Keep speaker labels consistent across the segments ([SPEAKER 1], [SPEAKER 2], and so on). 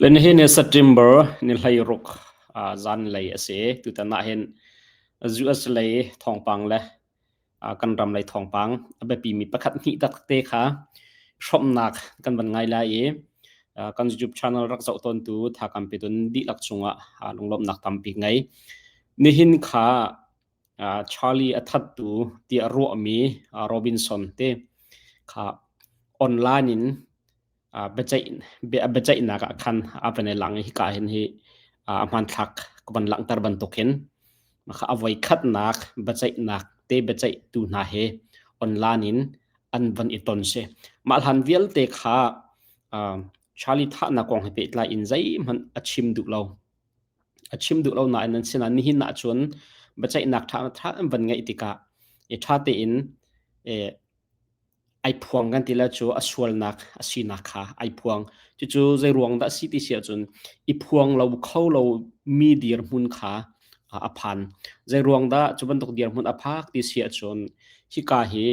[SPEAKER 1] Le nihin ni September ni 16 zanlei a si. Tutan ah hin US lei thawngpang le kan ram lei thawngpang a biapimi pakhat hnih takte kha hrawmhnak kan van ngai lai i kan YouTube channel rak zoh tawntu tha kan pe tun dihlak cungah lunglawmhnak tampi ngei. Nihin kha Charlie a thattu tiah ruahmi Robinson te kha online in biaceihnak ah khan a van i lang i hika hin hi a hmanthlak ka van langhter bantuk hin a voi khatnak biaceihnak te biaceihtu hna he online in an van i ton si. Mah hlan vialte kha Charlie thahnak kong he pehtlai in zeihmanh a chim duh lo. A chim duh lo nain an sinah nihin ah cun biaceihnak ṭha ṭha an van ngeih tikah i ṭha tein ai phuang kan ti le cu a sualnak a sinak kha ai phuang. Cucu zei ruang dah a si ti si ahcun i phuang lo kho lo mi dirhmun kha a phan. Zei ruang dah cu bantuk dirhmun a phak ti si ahcun hika hi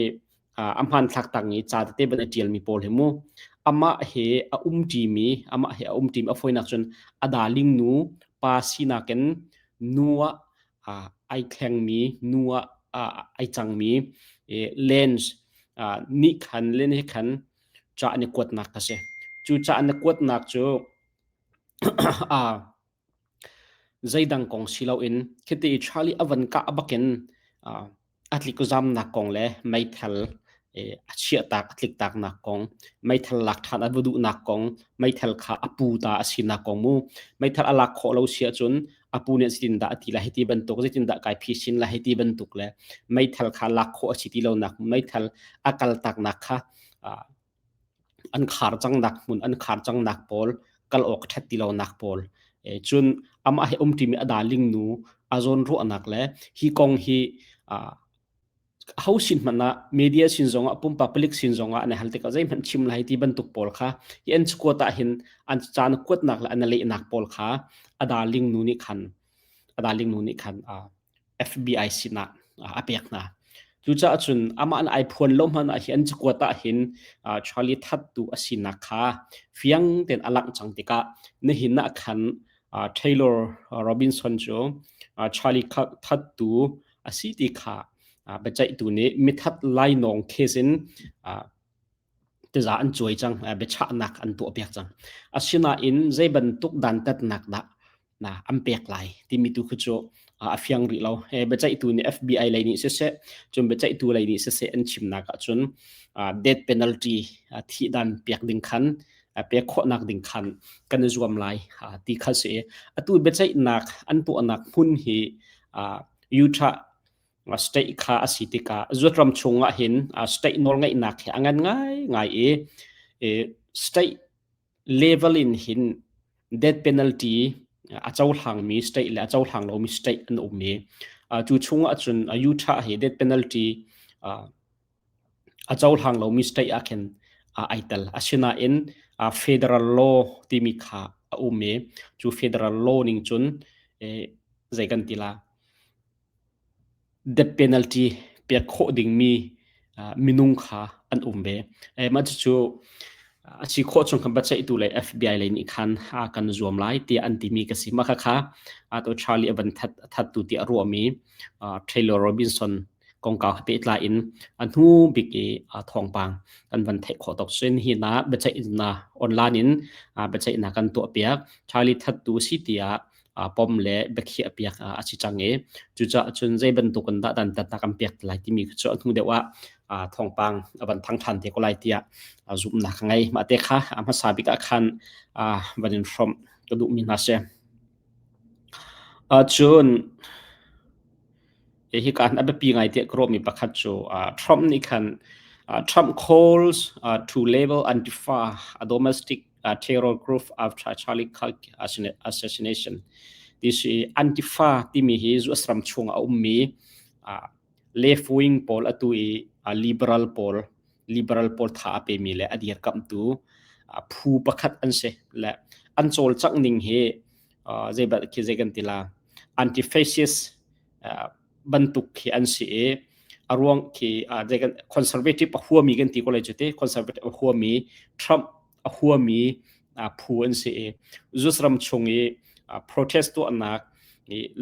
[SPEAKER 1] a hmanthlak tang i ca tete van a ṭialmi pawl hi mu amah he a umṭimi amah he a umṭimi a fawinak cun a darling nu pa sinak in nu ah ai thlengmi nu ah ai cangmi lens nih khan len he khan ca an i kuatnak a si. Cu ca an i kuatnak cu zeidang kong si loin khiti i Charlie a van kah bakin a tlikzamnak kong le meithal a chiahtak a tliktaknak kong meithal lak ṭhan a va duhnak kong meithal kha a pu ta a sinak kong mu meithal a lak khawh lo si ahcun a pu nih zeitindah a ti lai hiti bantuk zeitindah kai phisin lai hiti bantuk le meithal kha lak khawh a si ti lonak meithal a kaltaknak kha an khar cangnak hmun an khar cangnak pawl kal awk ṭhat ti lonak pawl cun amah he umṭimi a darling nu a zawn ruahnak le hi kong hi ho sin hmanh ah media sin zongah pumpak palik sin zongah an hal tikah zeihmanh chim lai ti bantuk pawl kha hi an kuat ah hin an caan kuatnak le an lehnak pawl kha a darling nu nih khan a darling nu nih khan FBI sinah a pek hna. Cucaah cun amah an ai phuan lo hmanh ah hi an cakuat ah hin Charlie thattu a sinak kha fiang tein a langh cang tikah nihin ah khan Taylor Robinson cu Charlie thattu a si ti kha biaceihtu nih mithat lainawng case in tiza an cuai cang, biachahnak an tuahpiak cang. Asinain zei bantuk dantatnak dah na an pek lai timi tu khu cu a fiang rih lo. Biaceihtu nih FBI lei nih siseh, cun biaceihtu lei nih siseh an chimnak ahcun death penalty thihdan pek ding khan pek khawhnak ding khan kan i zuam lai ti kha si. Atu biaceihnak an tuahnak hmun hi Utah state kha a si tikah zuatram chung ah hin state nawlngeihnak hi a ngan ngaingai i state level in hin death penalty a cohlangmi state le a cohlang lomi state an um i cu chung ah cun Utah hi death penalty a cohlang lomi state ah khin ai tel. Asinain federal law timi kha a um i cu federal law ning cun zei kan ti la Death penalty pek khawh dingmi minung kha an um ve. Mah cucu a si khawh chung khan biaceihtu le FBI lei nih khan kan zuam lai tiah an timi ka si. Mah khakha atu Charlie a van that thattu tiah ruahmi Taylor Robinson kongkau he pehtlai in a hnu bik i thawngpang kan van theih khawh tuk. Cun hi na biaceihnak online in biaceihnak kan tuahpiak. Charlie thattu si tiah pom le biakhiah piak a si cang i cucaah cun zei bantuk in dah dantatnak an pek lai timi cu a hnu deuh ah thawngpang a van thang ṭhan te ko lai tiah zumhnak ka ngei. Mah te kha a hmasa bik ah khan van in hrawmh ka duhmi hna si. Cun hika a biapi ngai tiah ka ruahmi pakhat cu Trump nih khan Trump calls to label Antifa a domestic terror group after Charlie Kirk assassination. Ti si Antifa timi hi US ram chung a ummi left wing pawl atu i liberal pawl liberal pawl tha a pemi le a dirkamhtu phu pakhat an si le an cawlcangh ning hi zei bal khi zei kan ti la anti-fascist bantuk khi an si i a ruang khi zei kan conservative a huami kan ti ko lai cu te conservative a huami Trump a huami phu an si i US ram chung i protest tuahnak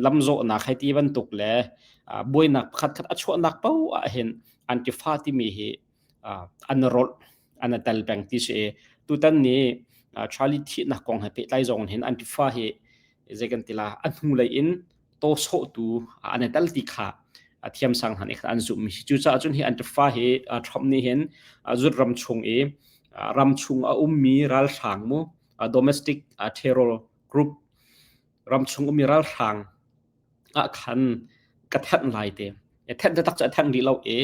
[SPEAKER 1] lamzawhnak hei ti bantuk le buainak pakhat khat a chuahnak paoh ah hin Antifa timi hi an rolh an i tel peng ti si i tutan ni Charlie thihnak kong he pehtlai zong hin Antifa hi zei kan ti la a hnulei in taw sawhtu an i tel ti kha thiamsang hna nih khan an zumh mi si. Cucaah cun hi Antifa hi Trump nih hin zut ram chung i ram chung a ummi ralhrang mu domestic terror group ram chung ummi ralhrang ah khan ka thanh lai te thanh taktak cu a thanh rih lo i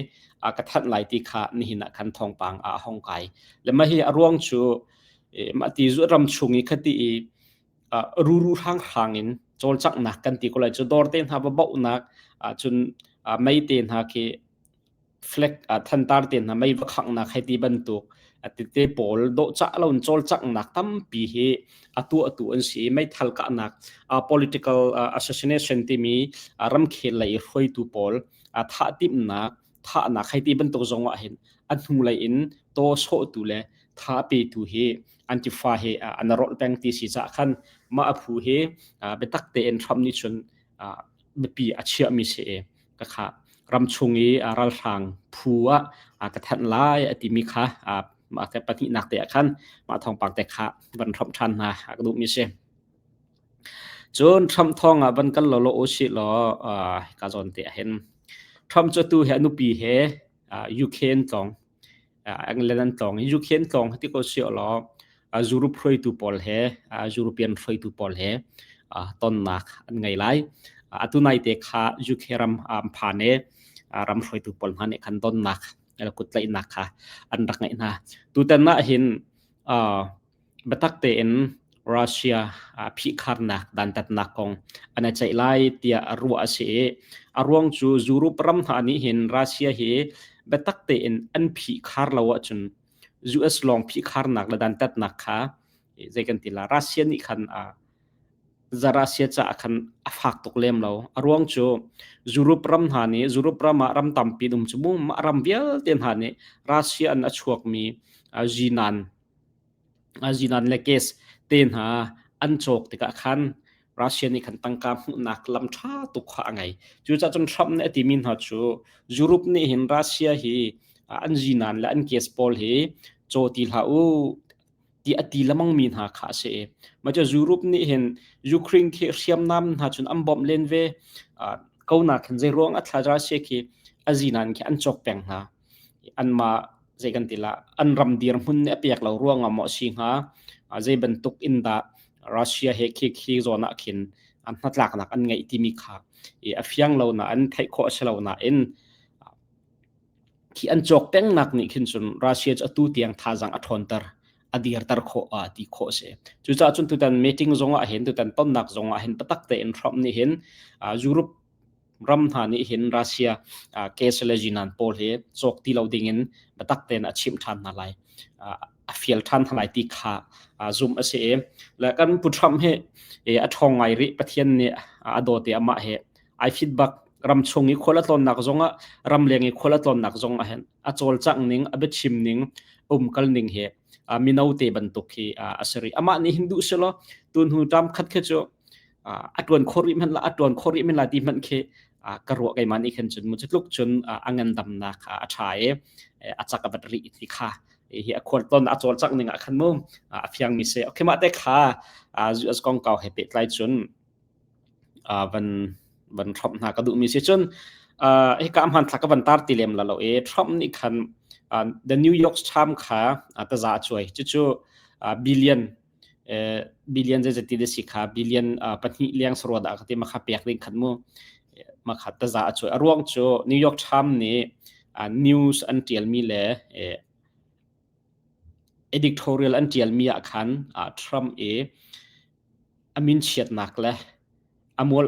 [SPEAKER 1] ka thanh lai ti kha nihin ah khan thawngpang ah a hong kai le mah hi a ruang cu mah ti zu ram chung i khati i ruru hrang hrang in cawlcanghnak kan ti ko lai cu dawr te hna va bauhnak cun mei te hna khi flag thantar te hna mei va khanghnak hei ti bantuk tete pawl dawhcah lo in cawlcanghnak tampi hi a tuahtu an si i meithal kahnak political assassination timi ramkhel lei hruaitu pawl thah timhnak thahnak hei ti bantuk zong ah hin a hnulei in taw sawhtu le tha petu hi antifa hi an rolh peng ti si caah khan mah a phu hi biatak tein Trump nih cun biapi a chiahmi si i ka kha ramchung i ralhrang phu ah ka thanh lai a timi kha mah te pahnihnak te ah khan mah thawngpang te kha van hrawmh ṭhan hna ka duhmi si. Cun Trump thawng ah van kal lo u sih law ka zawn te ah hin Trump cu tu hi a nupi he UK an tlawng. England an tlawng i UK an tlawng ti ko si law Europe hruaitu pawl he European hruaitu pawl he tonnak an ngei lai. Atu nai te kha UK ram an phan i ram hruaitu pawl hna nih khan donnak kutlaihnak kha an rak ngeih hna. Tutan ah hin Biatak tein Russia phihkharnak dantatnak kong an i ceih lai tiah ruah a si i a ruang cu Europe ram hna nih hin Russia hi biatak tein an phihkhar lo ahcun US lawng phihkharnak le dantatnak kha zei kan ti la Russia nih khan Russia caah khan a fak tuk lem lo. A ruang cu Europe ram hna nih Europe ram ah ram tampi um cu mu mah ram vialte hna nih Russia an a chuakmi zinan Zinan le gas te hna an cawk tikah khan Russia nih khan tangka hmuhnak lam ṭha tuk kha a ngei. Cucaah cun Trump nih a timi hna cu Europe nih hin Russia hi an zinan le an gas pawl hi caw ti hlah u ti a ti lemangmi hna kha a si. Mah cu Europe nih hin Ukraine khi hriamnam hna cun an bawmh len ve. Ko nak khin zeiruang a thla Russia khi a zinan khi an cawk peng hna. Anmah zei kan ti la an ram dirhmun nih a pek lo ruangah maw a si hnga zei bantuk in dah Russia he khi khi zawn ah khin an hnatlaknak an ngeih timi kha i a fiang lo na an theih khawh a si lo nain khi an cawk pengnak nih khin cun Russia cu atu tiang thazang a ṭhawnter a dirter khawh a ti khawh a si. Cucaah cun tutan meeting zong ah hin tutan tonnak zong ah hin biatak tein Trump nih hin Europe ram hna nih hin Russia gas le zinan pawl hi cawk ti lo ding in biatak tein a chimh ṭhan hna lai a fial ṭhan hna lai ti kha zumh a si i le kan Pu Trump hi a ṭhawng ngai rih Pathian nih a dawt i amah he ai fit bak ram chung i khual a tlawnnak zongah ramleng i khual a tlawnnak zong ah hin a cawlcangh ning a biachim ning umkal ning hi mino te bantuk hi a si rih amah nih hin duh selaw tun hnu ṭam khat khi cu a ṭuan khawh rih hmanh la a ṭuan khawh rih men la ti hmanh khi ka ruah keimah nih khan cun mu cu tluk cun a ngandamnak a ṭha i a cak a bat rih ti kha hi a khual ton a cawlcangh ning ah khan mu a fiang mi si okay mah te kha US kongkau he pehtlai cun van van Trump hna ka duh mi si cun hika hmanthlak ka van tar ti lem la lo i Trump nih khan the New York Times kha taza a cuai cucu billion billion zeizat ti si kha billion pahnih liang sarua dah ka ti ma kha pek ding khan mu ma kha taza a cuai a ruang cu New York Times nih news an tial mi le editorial an tial mi ah khan Trump i a min chiatnak le a mual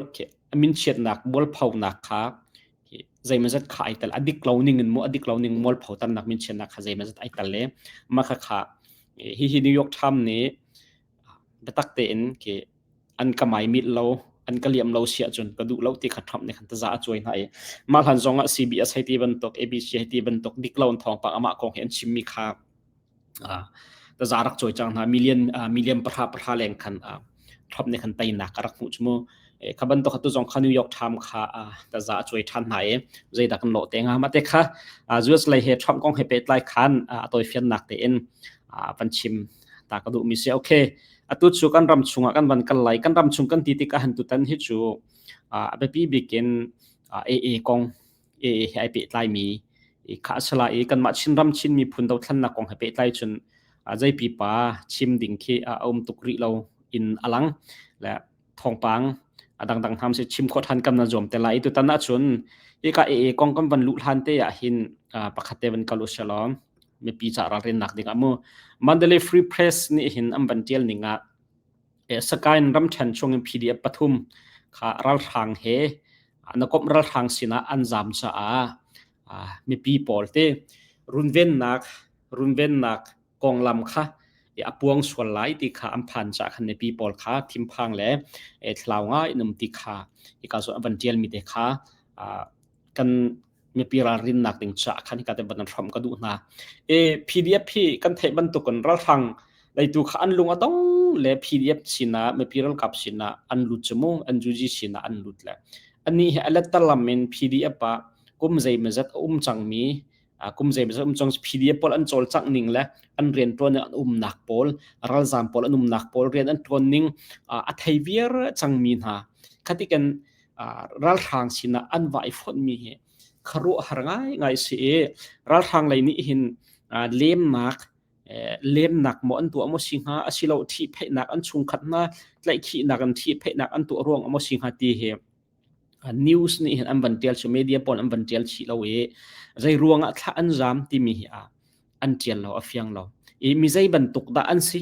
[SPEAKER 1] a min chiatnak mualphonak kha zeimawzat kha ai tel a dik lo ning in mu a dik lo ning mualpho tamnak min chiatnak kha zeimawzat ai tel le mah kha kha hi hi New York Times nih biatak tein khi an ka mai mit lo an ka liam lo si ahcun ka duh lo ti kha Trump nih khan taza a cuai hna i mah hlan zong ah CBS hei ti bantuk ABC hei ti bantuk dik lo in thawngpang amah kong hi an chimmi kha. Taza rak cawi cang hna million million pahra pahra leng khan Trump nih khan teinak a rak hmuh cu mu. Kha bantuk tu zong kha New York Times kha taza a cuai ṭhan hna i zeidah kan lawh te hnga. Mah te kha US lei he Trump kong he pehtlai khan a tawifiannak tein van chim ta ka duhmi si. Okay, atu cu kan ram chungah kan van kal lai. Kan ram chung kan ti tikah han tutan hi cu a biapi bik in AA kong AA he ai pehtlaimi kha a si lai i kanmah Chinram Chin miphun dothlennak kong he pehtlai cun zei pipa chim ding khi a um tuk rih lo in a lang. Le thawngpang a dangdang hna si chim khawh ṭhan kan na zuam te lai. Tutan ahcun hika AA kong kan van luh hlan te ah hin pakhat te van kal u selaw mipi ca ralrinnak ding ah mu. Mandalay Free Press nih hin an van ṭial ning ah Sakain ramṭhen chungin PDF pathum kha ralhrang he na komh ralhrang sinah an zaam caah mipi pawl te runvennak runvennak konglam kha a puang sual lai ti kha an phan caah khan mipi pawl kha thinphang le thlau ngai in um ti kha hika zawn an van ṭialmi te kha kan mipi ralrinnak ding caah khan hika te van hram ka duh hna. E PDF hi kan theih bantukin ralhrang leitu kha an lung a dong le PDF sinah mipi ralkap sinah an lut cu mu NUG sinah an lut le ani hi a lettalam in PDF ah kum zeimazat a um cangmi kum zeimazat um cang PDF pawl an cawlcangh ning le an rianṭuan an umnak pawl ralzaam pawl an umnak pawl rian an ṭuan ning a thei viar cangmi hna khatikan ralhrang sinah an va i fonhmi hi khuaruahhar ngaingai si i ralhrang lei nih hin lemnak lemnak maw an tuah maw si hnga asilo ṭhihpheihnak an chungkhat hna tlaihkhihnak an ṭhihpheihnak an tuah ruang maw si hnga ti hi news nih hin an van ṭial chih media pawl an van ṭial chih lo i zei ruangah thlah an zaam timi hi an ṭial lo a fiang lo i mi zei bantuk dah an si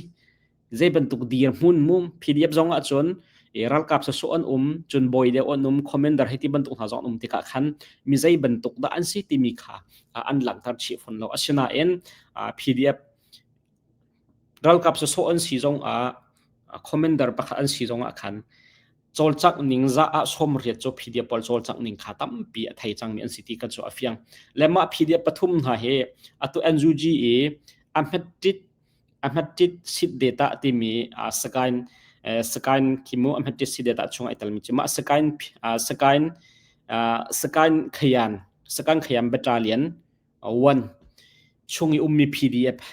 [SPEAKER 1] zei bantuk dirhmun mu PDF zong ah cun ralkap sasawh an um cun bawi deuh an um commander hei ti bantuk hna zong an um tikah khan mi zei bantuk dah an si timi kha an langhter chih fawn lo asinain PDF ralkap sasawh an si zong ah commander pakhat an si zong ah khan cawlcangh ning za ah 80 cu PDF pawl cawlcangh ning kha tampi a thei cangmi an si ti kan cu a fiang le mah PDF pathum hna hi atu NUG i a hmettit a hmattit sit data timi Sakain Sakain khi mu a hmattit sit data chung ai telmi cu mah Sakain Sakain Sakain Khayan Sakain Khayan Battalion 1 chung i ummi PDF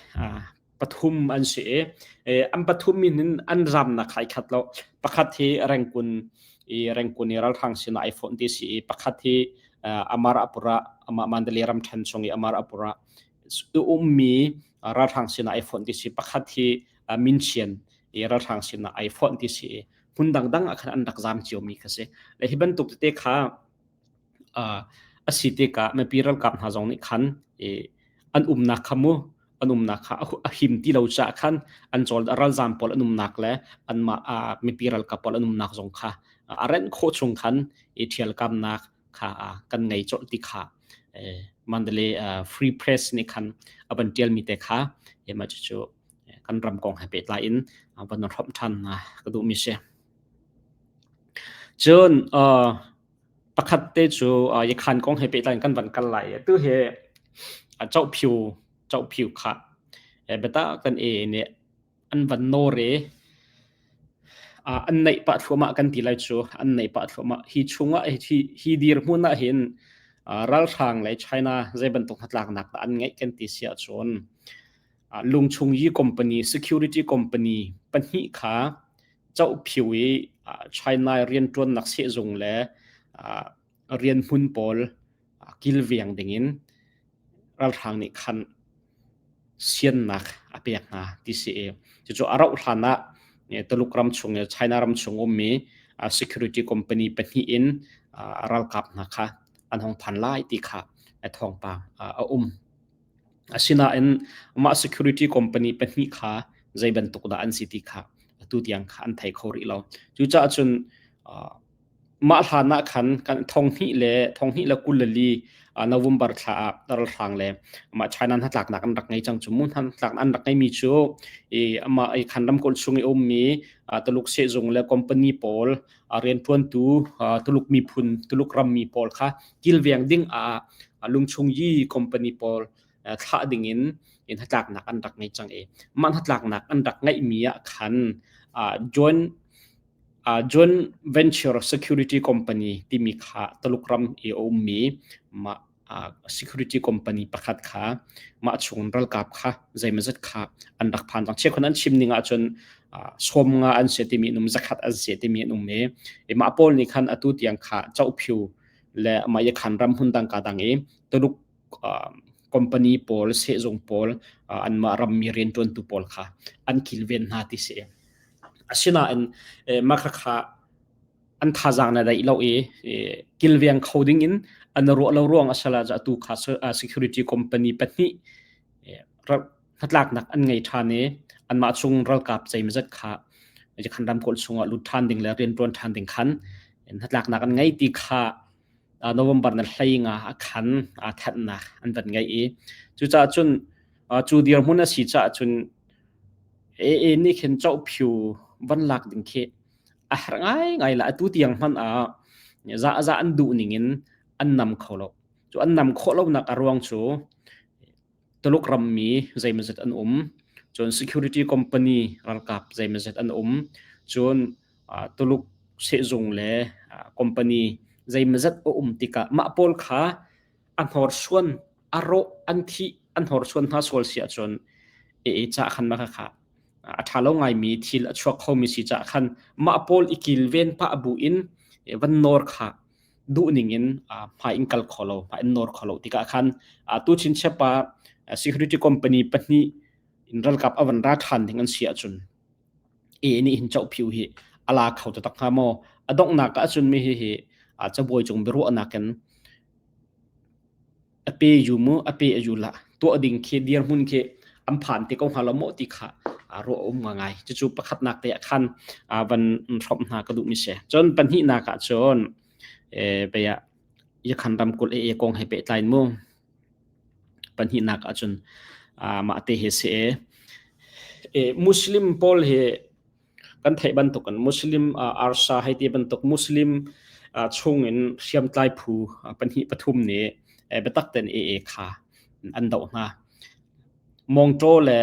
[SPEAKER 1] pathum an si i an pathum min in an ramnak kha ai khat lo pakhat hi Rengkun i Rengkun i ralhrang sinah ai fonh ti si i pakhat hi Amarapura amah Mandalay ramthen chung i Amarapura ummi ralhrang sinah ai fonh ti si pakhat hi minchian i ralhrang sinah ai fonh ti si i hmun dangdang ah khan an rak zaam ciomi kha si le hi bantuk tete kha a si tikah mipi ralkap hna zong nih khan i an umnak kha mu an umnak kha a him ti lo caah khan an cawl ralzaam pawl an umnak le anmah mipi ralkap pawl an umnak zong kha a renh khawh chung khan i ṭhialkamnak kha kan ngei colh ti kha Mandalay Free Press nih khan a van ṭialmi te kha mah cucu kan ram kong he pehtlai in van hrawmh ṭhan ka duhmi si. Cun pakhat te cu Yakhan kong he pehtlai in kan van kal lai. Atu hi Chohphiu Chohphiu kha biatak kan e nih an van nawr i an neih pah thluahmah kan ti lai cu an neih pah thluahmah hi chungah hi hi dirhmun ah hin ralhrang le China zei bantuk hnatlaknak dah an ngeih kan ti si ahcun lungchung yi company security company pahnih kha Chohphiu i China rianṭuannak sehzung le rian hmun pawl kilveng dingin ralhrang nih khan siannak a pek hna ti si i cucu a rauh hlan ah Tuluk ram chung i China ram chung ummi security company pahnih in ralkap hna kha an hong phan lai ti kha thawngpang a um. Asinain mah security company pahnih kha zei bantuk dah an si ti kha atu tiang kha an thei kho rih lo. Cucaah cun Mah hlan ah khan kan 2024 November thla ah ralhrang le amah China hnatlaknak an rak ngei cang cu mu hnatlaknak an rak ngeimi cu i amah i khan ramkulh chung i ummi Tuluk sehzung le company pawl rianṭuantu Tuluk miphun Tuluk rammi pawl kha kilveng ding ah lungchung yi company pawl thlah ding in hnatlaknak an rak ngei cang i mah hnatlaknak an rak ngeihmi ah khan joint joint venture security company timi kha Taluk ram i a ummi mah security company pakhat kha mah chung ralkap kha zeimazat kha an rak phan cang. Chekhun an chim ning ahcun sawm nga an si timi an um, zakhat an si timi an um i mah pawl nih khan atu tiang kha Chohpyu le mah Yakhan ram hmun dang ka dang i Tuluk company pawl sehzung pawl anmah rammi rianṭuantu pawl kha an kilven hna ti si. Asinain mah khakha an thazaang na daih lo i kilveng kho ding in an ruah lo ruang a sala atu kha security company pahnih hnatlaknak an ngei ṭhan i anmah chung ralkap zeimazat kha khan ramkulh chungah lut ṭhan ding le rianṭuan ṭhan ding khan hnatlaknak an ngei ti kha November na hlei nga a khan aa thanhnak an van ngei i cucaah cun cu dirhmun a si caah cun AA nih khin Chohpyu van lak ding khi a herh ngaingai la atu tiang hmanh ah za za an duh ning in an nam kho lo. Cu an nam khawh lonak a ruang cu Tuluk rammi zeimawzat an um, cun security company ralkap zeimawzat an um, cun Tuluk sehzung le company zeimawzat a um tikah mah pawl kha a hnorsuan a rawh an thih an hnorsuan hna sual si ahcun ee ca khan mah kha a ṭha lo ngaimi thil a chuak khomi si caah khan mah pawl i kilven pah bu in van nawr kha duh ning in hmai in kal kho lo hmai in nawr kho lo tikah khan tu chinchep ah security company pahnih in ralkap a van ra ṭhan ding an si ahcun e nih hin Chohpyu hi a la kho taktak hnga maw? A donghnak ah cun mi hi hi cabuai cung biaruahnak in a pe yu mu a pe a yu la tuah ding khi dirhmun khi an phan te ko hnga lo maw ti kha ruah um ngai cucu pakhatnak te ah khan van hrawmh hna ka duh mi si cun pahnihnak ah cun bia yakhan ramkulh e kong he pehtlai mu pahnihnak ah cun mah te hi si e muslim pawl hi Kan theih bantukin Muslim arsa hei ti bantuk Muslim chungin hriamtlai phu pahnih pathum nih biatak tein AA kha an doh hna. Mawngṭaw le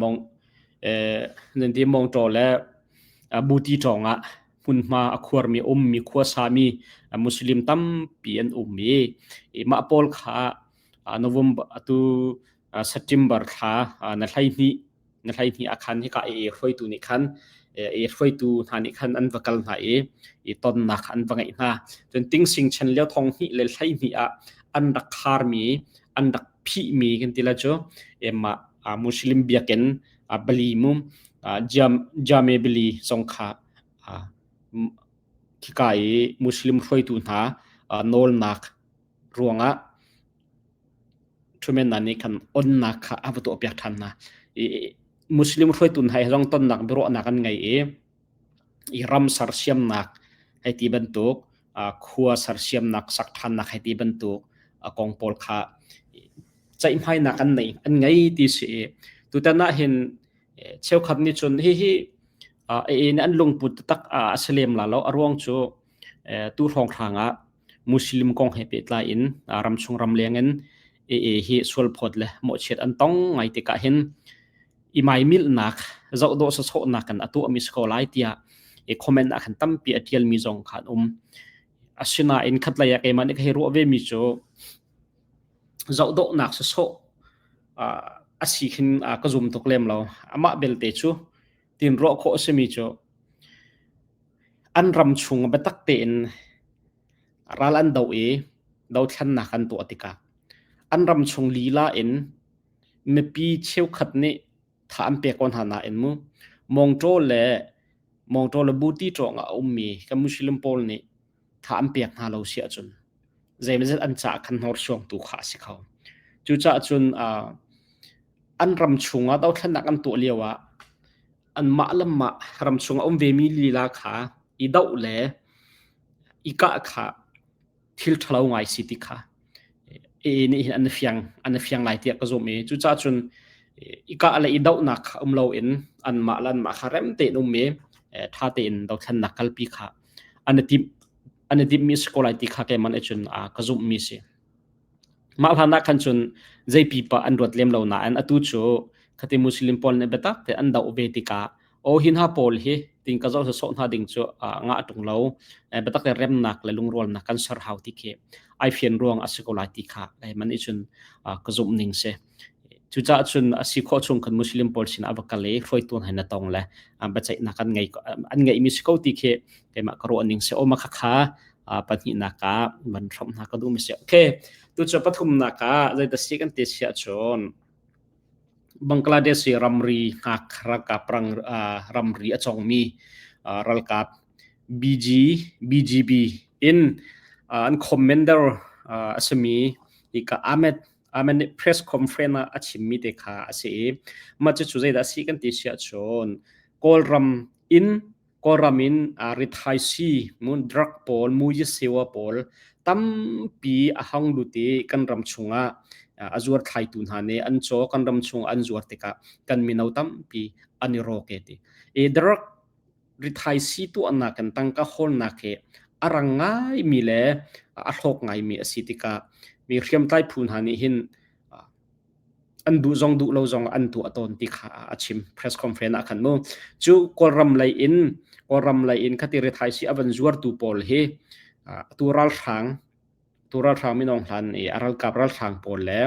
[SPEAKER 1] mawng nan ti mawngṭaw le buti ṭawng ah hmunhma a khuarmi ummi khuasami Muslim tampi an um i mah pawl kha November atu September thla na 12 na 12 ah khan hika i hruaitu nih khan i hruaitu hna nih khan an va kal hna i i tonnak an va ngeih hna. Cun tingsing chan lio thong hnih le 12 ah an rak kharmi an rak phihmi kan ti la cu emma Muslim biakinn bali mu jam jame bali zong kha khika i Muslim hruaitu hna nawlnak ruangah Ṭhumen hna nih khan onnak kha a va tuahpiak ṭhan hna. I Muslim hruaitu hna he zong tonnak biaruahnak an ngei i i ram sersiamnak hei ti bantuk, khua sersiamnak sak ṭhannak hei ti bantuk kong pawl kha ceihmainak an nei an ngei ti si i tutan ah hin cheukhat nih cun hihi AA nih an lungput taktak a si lem la lo a ruang cu tu hrawnghrang ah Muslim kong he pehtlai in ramchung ramleng in AA hi sualphawt le mawhchiat an tong ngai tikah hin i maimilhnak zohdawh sawsawhnak in a tuahmi si ko lai tiah i comment ah khan tampi a ṭialmi zong kha an um. Asinain khatlei ah keimah nih ka hei ruah vemi cu zohdawhnak sawsawh a si khin ka zum tuk lem lo. Amah belte cu tin ruah khawh a simi cu an ram chung biatak tein ral an doh i dothlennak an tuah tikah an ram chung lila in mipi cheukhat nih tha an pek ko hna nain mu Mawngṭaw le Mawngṭaw le Buti ṭawng ah a ummi kan Muslim pawl nih tha an pek hna lo si ahcun zeimazet an caah khan hnorsuangtu kha a si kho. Cucaah cun an ram chungah dothlennak an tuah lio ah anmah le mah ram chung a um vemi lila kha i doh le i kah kha thil ṭhalo ngai si ti kha AA nih hin an fiang an fiang lai tiah ka zumh i cucaah cun i kah le i dohnak kha um loin anmah le anmah kha rem tein um i ṭha tein dothlennak kalpi kha an i timh an i timhmi si ko lai ti kha keimah nih cun ka zumhmi si. Mah hlan ah khan cun zei pipa an ruat lem lo nain atu cu khati Muslim pawl nih biatak te an doh ve tikah aw hi hna pawl hi tin ka zoh sawh hna ding cu ngah ṭung lo biatak te remnak le lungrualnak kan ser hau ti khi ai fian ruang a si ko lai ti kha man nih cun ka zumh ning si. Cucaah cun a si khawh chung khan Muslim pawl sin a va kal i hruaitu hna na tong le biaceihnak an ngei an ngeihmi si ko ti khi keimah ka ruah ning si. Aw ma khakha pahnihnak ah van hrawmh hna ka duhmi si. Okay, tu cu pathumnak ah zeidah si kan ti si ahcun Bangladesh i ramri hngak ralkap ramri a congmi ralkap BG BGB in an commander a simi hika Ahmed Ahmed nih press conference ah a chimmi te kha a si i mah cucu zeidah a si kan ti si ahcun Kawlram in Kawlram in rithaisii drug pawl muyisewa pawl tampi a hang lut i kan ram chungah a zuar thlaitu hna nih an caw kan ram chung an zuar tikah kan mino tampi an i rawk e ti. I drug rithaisii tuahnak in tangka hawlnak hi a rang ngaimi le a hlawk ngaimi a si tikah mi hriamtlai phu hna nih hin an duh zong duh lo zong an tuah tawn ti kha a chim press conference ah khan mu cu kawlram lei in kawlram lei in khati rithai si a van zuartu pawl hi tu ralhrang tu ralhrang minong hlan i a ralkap ralhrang pawl le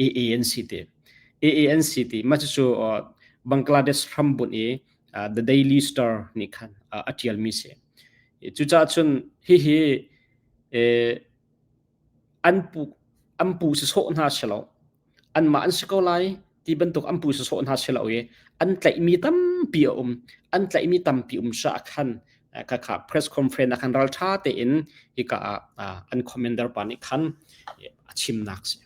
[SPEAKER 1] AANC ti AANC ti ma cu Bangladesh hrambunh i The Daily Star nih khan a tialmi si cucaah cun hihi An pu an pu sawsawh hna si lo. Anmah an si ko lai ti bantuk an pu sawsawh hna si lo i an tlaihmi tampi a um. An tlaihmi tampi um sah khan khakha press conference ah khan ralṭha tein hika ah an commander pa nih khan a chimnak si.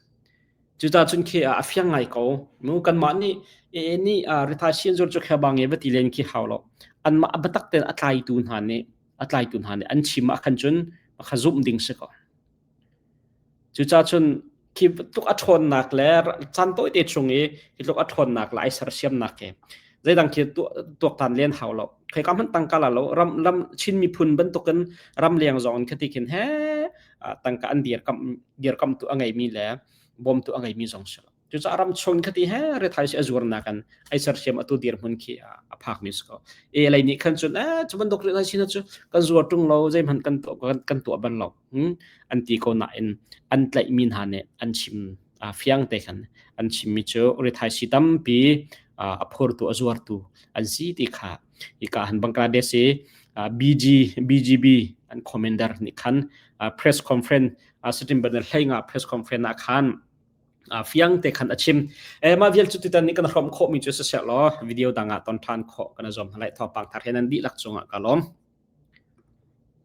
[SPEAKER 1] Cucaah cun khi a fiang ngai ko. Mu kanmah nih ee nih rithai sian zur cu khebang i va ti len khi hau lo. Anmah a biatak tein a tlaitu hna nih a tlaitu hna nih an chim ah khan cun kha zumh ding si ko. Cucaah cun khi tluk a ṭhawnnak le caan tawite chung i hi tluk a ṭhawnnak le ai sersiamnak hi zeidang khi tuaktan len hau lo. Khoika hmanh tangka la lo ram ram Chin miphun bantukin ram leng zong in khati khin he tangka an dirkamh dirkamhtu a ngeimi le bawmtu a ngeimi zong si lo. Cucaah ram chung khati he rethai si a zuarnak an ai sersiam atu dirhmun khi a phak mi si ko. E lei nih khan cun eh cu bantuk rethai si na cu kan zuar ṭung lo zeihmanh kan tuah kan tuah bal lo an ti ko nain an tlaihmi hna nih an chim fiang te khan an chimmi cu rethai si tampi a phurtu a zuartu an si ti kha hika han Bangladesh i BG BGB an commander nih khan press conference September hlei nga press conference ah khan fiang te khan a chim. E mah vial cu tutan nih kan hrawm khawhmi cu siseh law video dang ah ton ṭhan khawh kan i zuam hna lai. Thawngpang thar he nan dihlak cungah ka lawm.